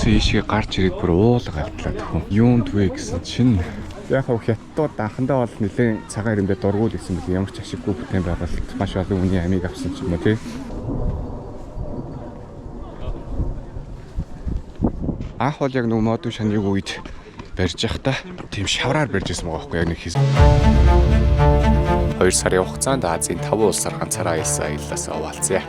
Бисээ ийшээ гарч ирээд бүр уулга алдлаа төхөн. Юунд вэ гэсэн чинь яг хав хятадууд анхандаа бол нэлээд цагаан ирэмдээ дургуул гэсэн бэл, ямар ч ашиггүй бүтээн байгуулалт маш олон хүний амийг авсан ч юм уу, тий. Анх бол яг нөгөө модун шаныг үед барьж явахдаа тийм шавраар барьж ирсэн байгаа байхгүй, яг нэг хийс. 2 сарын хугацаанд Азийн 5 улсаар ганцаараа аялсан аяллаас хуваалцъя.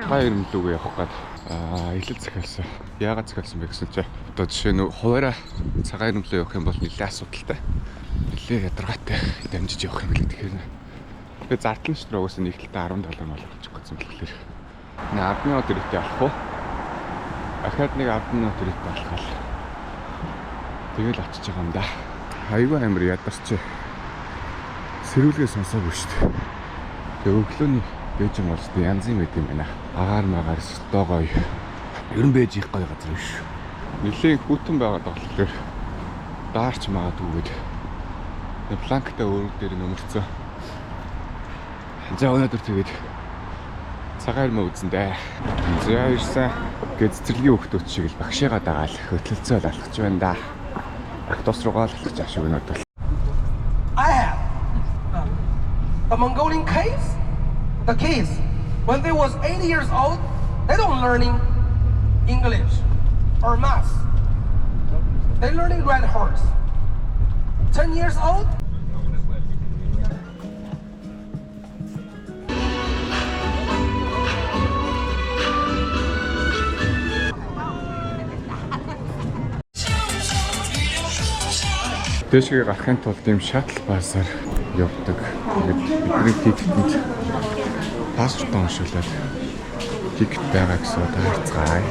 Та ирэмлүүгээ явах гээд аялал захиалсан. Яагаад захиалсан бэ гэсэн чинь одоо жишээ нь хуваараа цагаан ирэмлүү явах юм бол нэлээд асуудалтай. Нэлээд ядаргаатай дамжиж явах юм билээ, тэгэхээр. Тэгээ зардал нь ч тэр угаасаа нэг талдаа 17 мал болчих гэсэн бэлгэлэр. Нэг 10 минут ирээтэй алах уу? Ахаад нэг 10 минут ирээтэй алхаал. Тэгэл очиж байгаа юм да. Айгүй амир ядарч сэрүүлгээ сонсоогүй шүү дээ. Тэгээ өглөөний Бээжин бол өстой янз юм байт юм байна. Агаар магаар өстой гоё. Ер нь Бээжин их гоё газар биш. Нилээн хүтэн байгаад болохоор даарч магадгүйгээд планктай өрөг дээр нөмөрцөн. За, өнөөдөр тэгээд цагаан ирмэ үзэн дээ. За, ирсэн гэж цэцэрлэгийн хүүхдүүд шиг л багшигаа дагаал хөтөлцөөл алхаж байна да. Автобус руугаа л алхаж ашиг өнөөдөр. I have the Mongolian case. The kids, when they was 8 years old, they don't learning English or math. They learning ride horse. 10 years old, Дээшгээ гарахын тулд ийм shuttle bus аар явдаг. Тэгээд бидний ticket энд паспорт уншуулад ticket байгаа гэсэн удаа харцгаая.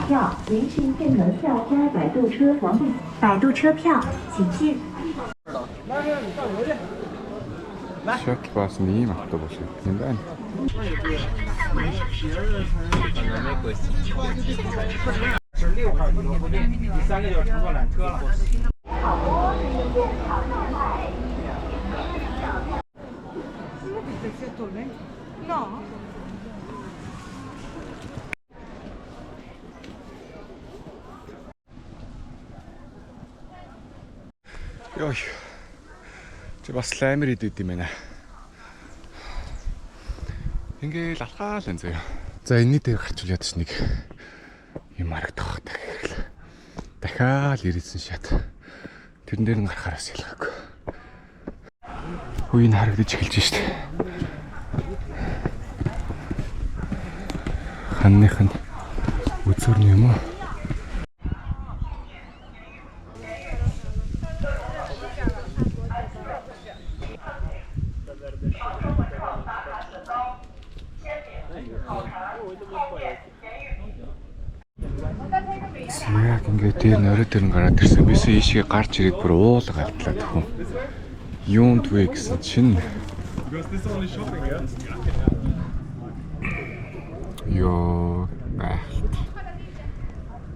票，临时电门票加摆渡车黄摆渡车票，请进。 Shuttle bus нь ийм автобус юм байна. 是6号移动不便，第三个就是乘坐缆车了。 Йой. Чи бас л амар идэд юм байна. Ингээл алхаал энэ заяа. За, энэний дээр гарчвал ядч нэг юм харагдах бах дахиад. Дахиад ирээдсэн шат. Тэрэн дээр нь гарахаар бас ялгаагүй. Үе энэ харагдаж эхэлж штэ. Ханных нь үзүр нь юм уу? Яг ингээд дээр нөрөө дээр нь гараад ирсэн. Бисээ ийшээ гарч ирээд бүр уулга алдлаа төхөн. Юунд вэ гэсэн чинь ёо, гайхалт.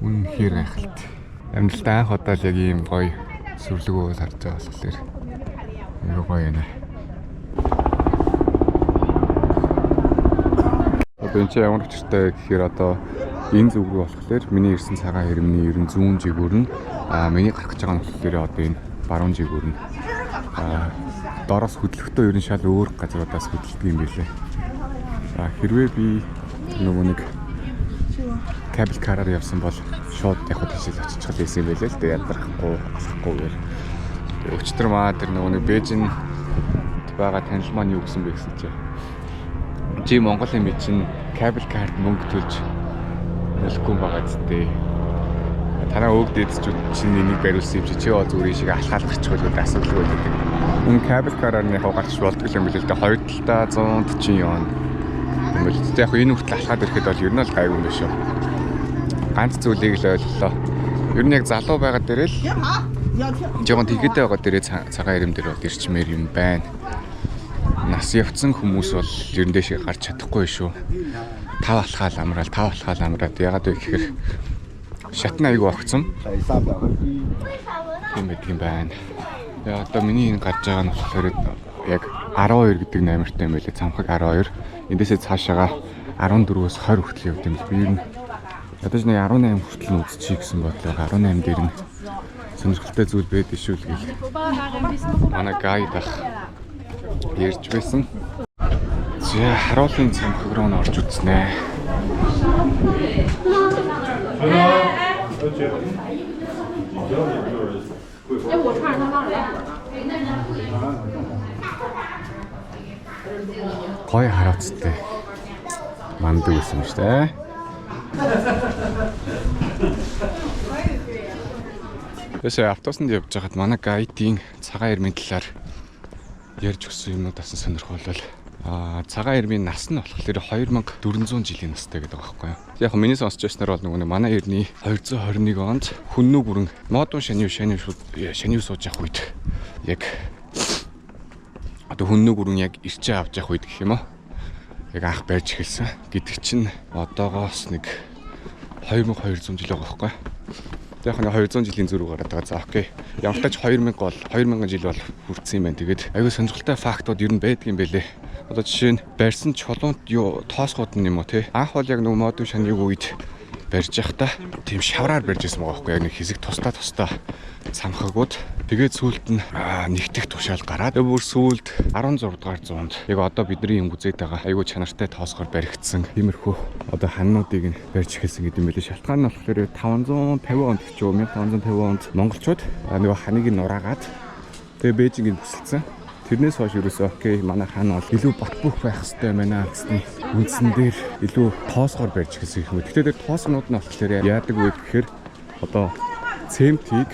Үнэхээр гайхалт. Амьдралдаа анх удаа л яг ийм гоё сүрлэг уул харж байгаа болохоор айгүй гоё юм. Одоо энэ чинь ямар учиртай вэ гэхээр одоо энэ зүг рүү болохоор миний ирсэн цагаан хэрмний ер нь зүүн жигүүр нь, миний гарах гэж байгаа нь болохоор одоо энэ баруун жигүүр нь, дороос хөдлөхдөө ер нь шал өөр газруудаас хөдөлдөг юм билээ. А хэрвээ би нөгөө нэг cable car аар явсан бол шууд яг хөө тийшээ очиж л байсан юм байлээ л дээ, ядрахгүй алхахгүйгээр. Тэгээ өчтөр маа тэр нөгөө нэг Бээжин байгаа танил маань юу гэсэн бэ гэсэн чинь чи Монголын мэд чинь cable car т мөнгө төлж нөлөхгүй байгаа зү. Танаа өвөг дээдсчүүд чинь энийг бариулсан юм чи чи зүгээр шиг алхаал гарчих байлгүй асуудалгүй гэдэг. Энэ cable car аар нь яг гарч болдгоо юм билээ л дээ. Хоёр талдаа 140 юан. Юм бэл. Тэгтээ яг энэ хүртэл алхаад ирэхэд бол ер нь л гайгүй юм байна шүү. Ганц зүйлийг л ойлголоо. Ер нь яг залуу байгаа дээрээ л жоохон тэгэдэ байгаа дээрээ цагаан ирэм дээр бол ирчмээр юм байна. Нас явцсан хүмүүс бол ер нь дэшээ гарч чадахгүй шүү. Тав алхаал амраал, тав алхаал амраад, ягаад вэ гэхээр шатна айгүй огцом. Тийм байдаг юм байна. Тэгээ одоо миний энэ гарч байгаа нь болохоор яг 12 гэдэг номертой юм байлээ. Цамхаг 12. Эндээсээ цаашаага 14-өөс 20 хүртэл явд юм л. Би ер нь ядаж нэг 18 хүртэл нь үзчихье гэсэн бодлоо. 18 дээр нь сонирхолтой зүйл байдаг шүү л гэл. Манай guide ах ярьж байсан. За, харуулын цамхаг руу нь орж үзнэ. Гоё хараацтай манддаг байсан шүү дээ. Тэсээ автобусанд явж байхад манай guide ын цагаан ирмийн талаар ярьж өгсөн юмнууд асан сонирхолтой. Цагаан ирмийн нас нь болохоор 2400 жилийн настай гэдэг байгаа байхгүй юу. Яг миний сонсч байснаар бол нөгөө нэг манай эртний 221 онд хүннү гүрэн модун шанив шанив шанив сууж явах үед яг одоо хүннү гүрэн яг ирчээ авч явах үед гэх юм уу. Яг анх барьж эхэлсэн гэдэг чинь одоогоос нэг 2200 жил байгаа байхгүй юу. Яг нэг 200 жилийн зөрүү гараад байгаа. За, okay. Ямар ч тач 2000 бол 2000 жил бол хүртсэн юм байна. Тэгээд аюу сонирхолтой фактууд ер нь байдаг юм бэлээ. Одоо жишээ нь барьсан чулуун юу тоосгууд нь юм уу те. Анх бол яг нөгөө модун шаныг үед барьж явахдаа тийм шавраар барьж ирсэн байгаа байхгүй яг нэг хэсэг тусдаа тусдаа цамхагууд. Тэгээд сүүлд нь нэгтгэх тушаал гараад бүр сүүлд 16 дугаар зуунд яг одоо бидний юм үзээд байгаа айгүй чанартай тоосгоор баригдсан тиймэрхүү одоо ханнуудыг нь барьж эхэлсэн гэдэг юм билээ. Шалтгаан нь болохоор 550 онд гэж юу 1550 онд монголчууд нөгөө ханыг нь нураагаад тэгээ Бээжингийг бүсэлсэн. Тэрнээс хойш ерөөсөө okay, манай хан бол илүү бат бөх байх хэрэгтэй байна гэсэн үндсэн дээр илүү тоосгоор барьж эхэлсэн юм. Тэгэхээр тэр тоосгонууд нь болохоор яадаг вэ гэхээр одоо цемтийг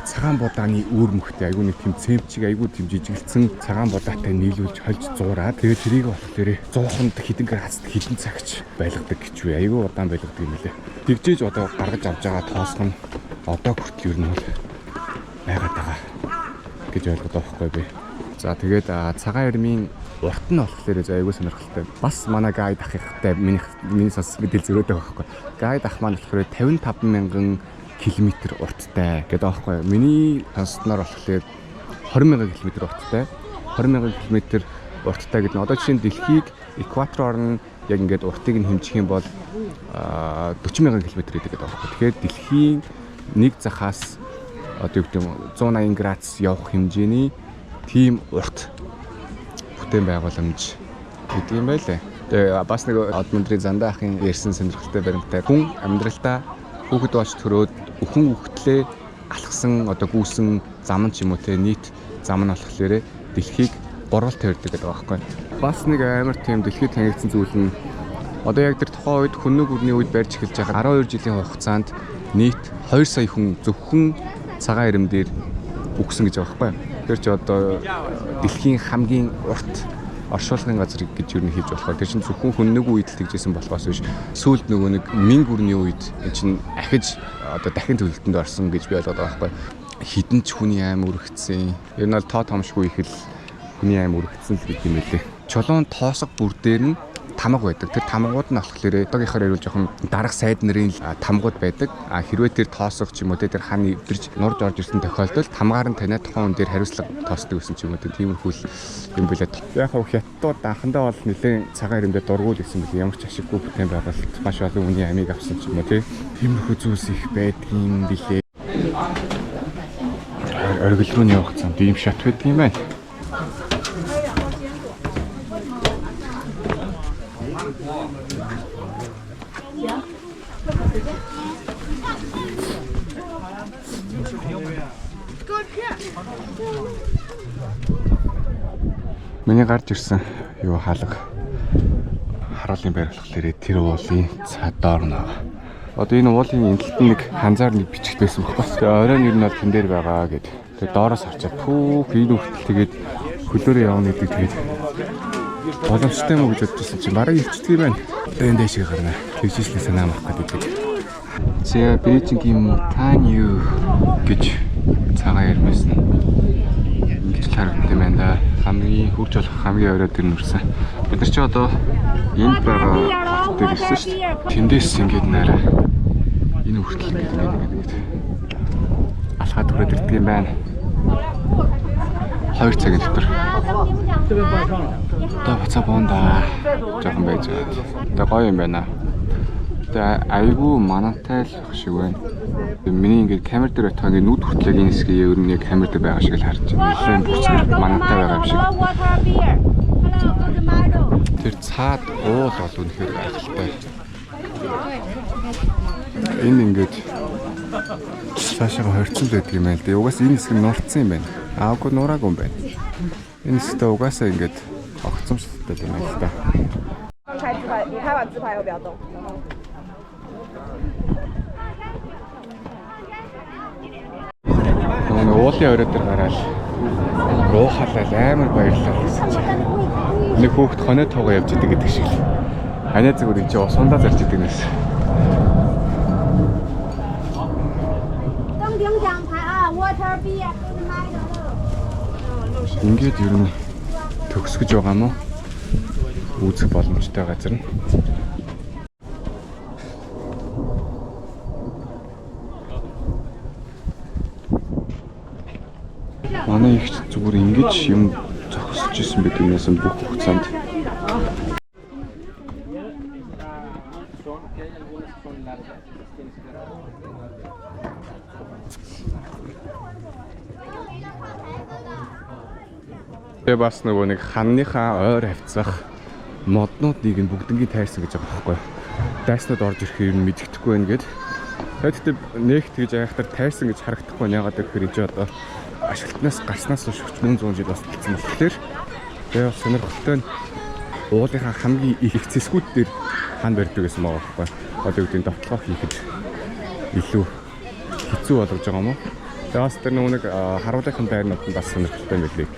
цагаан будааны үүр мөхтэй айгүй нэг тийм цемтчиг айгүй тийм жижигэлцэн цагаан будаатай нийлүүлж хольж зуураад тэгээд тэрийг болохоор 100-нд хэдэн градусд хэдэн цагч байлгадаг гэж үү айгүй удаан байлгадаг юм лээ. Тэгжээж одоо гаргаж авч байгаа тоосгон одоо хүртэл ер нь бол байгаад байгаа гэж ойлгоод байгаа байхгүй би. За, тэгээд цагаан ирмийн урт нь болохоор айгүй сонирхолтой. Бас манай guide ахтай миний сонс мэдээлэл зөрөөд байгаа байхгүй. Guide ах маань болохоор 55 мянган километр урттай гэдэг байгаа байхгүй. Миний сонссноор болохоор 20 мянган километр урттай. 20 мянган километр урттай гэдэг нь одоо жишээ нь дэлхийг экватороор нь яг ингээд уртыг нь хэмжих юм бол 40 мянган километр гэдэг байгаа байхгүй. Тэгэхээр дэлхийн нэг захаас одоо юу гэдэг юм 180 градус явах хэмжээний тийм урт бүтээн байгууламж гэдэг юм байлээ. Тэгээ бас нэг Одмондрын Зандаа ахын ярьсан сонирхолтой баримттай хүн амьдралдаа хүүхэд болж төрөөд өхөн үхтлээ алхсан одоо гүйсэн зам нь ч юм уу те нийт зам нь болохоор дэлхийг гурвалт тавьдаг гэдэг байгаа байхгүй. Бас нэг амар тийм дэлхийд танигдсан зүйл нь одоо яг тэр тухайн үед хүннүг үрний үед барьж эхэлж байгаа 12 жилийн хугацаанд нийт 2 сая хүн зөвхөн цагаан ирэм дээр үхсэн гэж байгаа байхгүй. Тэр чи одоо дэлхийн хамгийн урт оршуулгын газар гэж юу нэг хийж болохоор тэр чинь зөвхөн хүннүг үед л тэгжсэн болохоос биш сүүлд нөгөө нэг минг үрний үед эн чинь ахиж одоо дахин төлөлтөнд орсон гэж би ойлгоод байгаа байхгүй. Хідэн ч хүний аим өргөцсөн. Ер нь бол тоо томшгүй их л хүний аим өргөцсөн л гэдэг юм байлээ. Чулуун тоосго бүр дээр нь тамга байдаг. Тэр тамгууд нь болохоор одоогийнхоор ярил жоохон дарга сайд нарын тамгууд байдаг. А хэрвээ тэр тоосго ч юм уу тэр хан эвдэрч нурж орж ирсэн тохиолдолд тамгаар нь таниад тухайн хүн дээр хариуцлага тоосдог гэсэн ч юм уу тиймэрхүү юм билээ. Яг хав хятадууд анхандаа бол нэлээд цагаан ирэмдээ дургуул гэсэн билээ. Ямар ч ашиггүй бүтээн байгуулалт маш олон хүний амийг авсан ч юм уу тиймэрхүү зүйлс их байдгийн билээ. Оргил рүү явах замд ийм шат байдаг юм байна. Миний гарч ирсэн юу хаалга харуулын байр болохоор тэр уулын цадоор нь байгаа. Одоо энэ уулын энэ талд нэг ханзаар нэг бичигт байсан байхгүй. Тэгээ оройн ер нь бол тэн дээр байгаа гэд. Тэгээ доороос харчаад пүүх энэ хүртэл тэгээд хөлөөрөө явна гэдэг тэгээд боломжтой юм уу гэж бодчихсон чинь бараг илчдэг юм байна. Энэ дэшээ гарна. Тэгжижлээ санаа авах гэдэг. За, Бээжингийн Мутанью гэж цагаан ирмэс нь ингэж л харагдсан юм байна да. Хамгийн хурж болох хамгийн орой дээр нүрсэн. Бид нар чи одоо энд байгаа хот дээр ирсэн шүү дээ. Тэндээс ингээд нэрэ энэ хүртэл ингээд ингээд ингээд алхаад хүрээд ирдэг юм байна. 2 цагийн дотор. Одоо буцаа буунда. Жохон байж байгаа. Тэгээ гоё юм байна. Тэгээ айгүй манантай л шиг байна. Миний ингээд камер дээр батгаа ингээд нүд хүртэл яг энэ хэсгийг ер нь яг камер дээр байгаа шиг л харж байна. Нэлээд бүрцгэр манантай байгаа юм шиг. Тэр цаад уул бол үнэхээр гайхалтай. Энэ ингээд цаашаа хорцсон байдаг юм байна л да. Угаас энэ хэсэг нь нурцсан юм байна. Аагүй нураагүй юм байна. Энэ хэсэгтээ угаасаа ингээд огцомшилттай юм байна л да. 开自拍，你拍完自拍要不要动？ Нөгөө уулын орой дээр гараал уухалал амар баярлалаа гэсэн чинь. Нэг хүүхэд хонио тоогоо явж идэг гэдэг шиг л. Ханиа зүгээр энэ чинь усундаа зарж идэг нэс. 登顶奖牌啊，water beer good medal。 Ингээд ер нь төгсгөж байгаа мó? Үзэх боломжтой газар нь. Манай ихч зүгээр ингэж юм зогсож исэн байдаг юмнаас бүх хугацаанд. Тэгээ бас нөгөө нэг ханныхаа ойр хавцах моднуудыг нь бүгднгийн тайрсан гэж байгаа байхгүй. Дайснууд орж ирэх юм мэддэхгүй байна гэд. Тэгэхдээ нэг тэгж айхтар тайрсан гэж харагдахгүй байна. Ягаад гэхээр энэ одоо ашиглалтнаас гарснаас хойш 300 жил бас болсон болохоор тэгээ бас сонирхолтой нь уулынхаа хамгийн их цэсгүүд дээр хан барьдаг гэсэн байгаа байхгүй. Одоо юу гэдэг нь довтлогоо хийхэд илүү хэцүү болгож байгаа юм уу? Тэгээ бас тэр нөгөө нэг харуулынхан байрнууд нь бас сонирхолтой юм билий.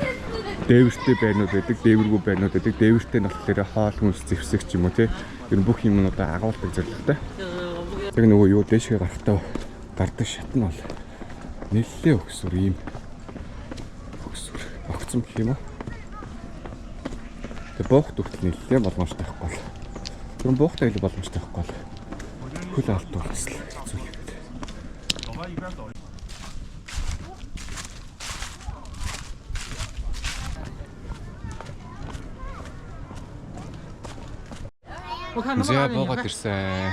Дээвэртэй байрнууд байдаг, дээвэргүй байрнууд байдаг. Дээвэртэй нь болохоор хоол хүнс зэвсэг ч юм уу те. Ер нь бүх юмнуудаа агуулдаг зорилготой. Тэр нөгөө юу дээшгээ гарахтаа гардаг шат нь бол нэлээ өгсөр ийм өгсөр огцом гэх юм уу? Тэгээ буухт хүртэл нэлээ боломжтой байхгүй бол. Тэр буухтай илүү боломжтой байхгүй бол хөл алдвал бас л хэцүү юм байна. За буугаад ирсэн.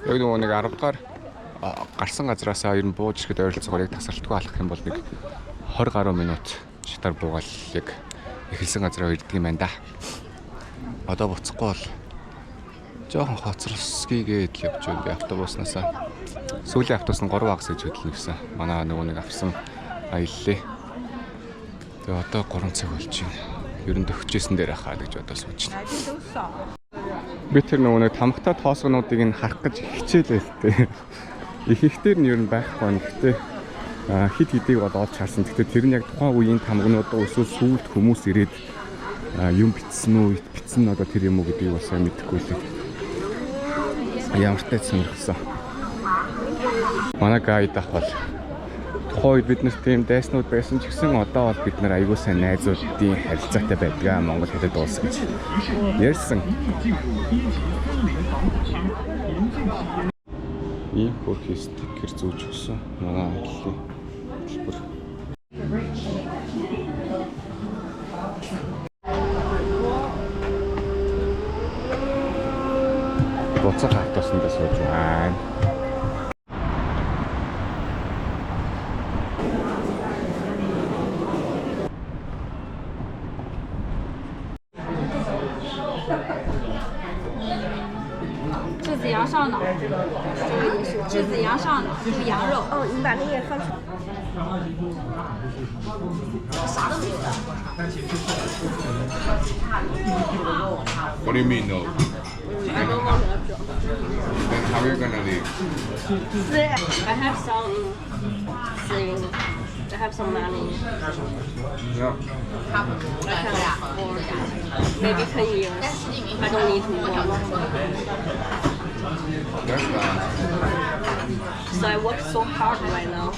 Яг нөгөө нэг 10 дугаар гарсан газраасаа ер нь бууж ирэхэд ойролцоогоор яг тасралтгүй алхах юм бол нэг 20 гаруй минут шатар буугаал яг эхэлсэн газраа ирдэг юм байна да. Одоо буцахгүй бол жоохон хоцросгийгээд л явж байна би автобуснаасаа. Сүүлийн автобус нь 3 хагас гэж хөдөлнө гэсэн. Манай нөгөө нэг авсан аяллаа. Тэгээ одоо 3 цаг болж байна. Ер нь төгчээсэн дээр хаа гэж одоо сууж байна. Би тэр нөгөө нэг тамхтай тоосгонуудыг нь харах гэж хичээлээ л дээ. Их ихтер нь ер нь байхгүй байна. Гэхдээ хид хидийг бол олж харсан. Гэхдээ тэр нь яг тухайн үеийн тамгнууд эсвэл сүүлд хүмүүс ирээд юм битсэн үү, битсэн нь одоо тэр юм уу гэдгийг бас сайн мэдэхгүй лээ. Ямар ч тач сонирхсан. Манай гайд ах бол тухайн үед бид нар тийм дайснууд байсан ч гэсэн одоо бол бид нар аягүй сайн найзуудын харилцаатай байдаг аа Монгол хэлэд дуус гэж ярьсан. Ийм хөрхи стикер зүүж өгсөн. Манай аяллаа төлбөр. Буцах автобусанд сууж байна. 质子羊上脑，这个也是质子羊上脑，这个羊肉。哦，你把那个放出。啥都没有的。 What do you mean no? I don't want to. Then how are you gonna leave? I have some thing. I have some money. No. I can afford maybe 10 years. I don't need to work. That's not. So I work so hard right now.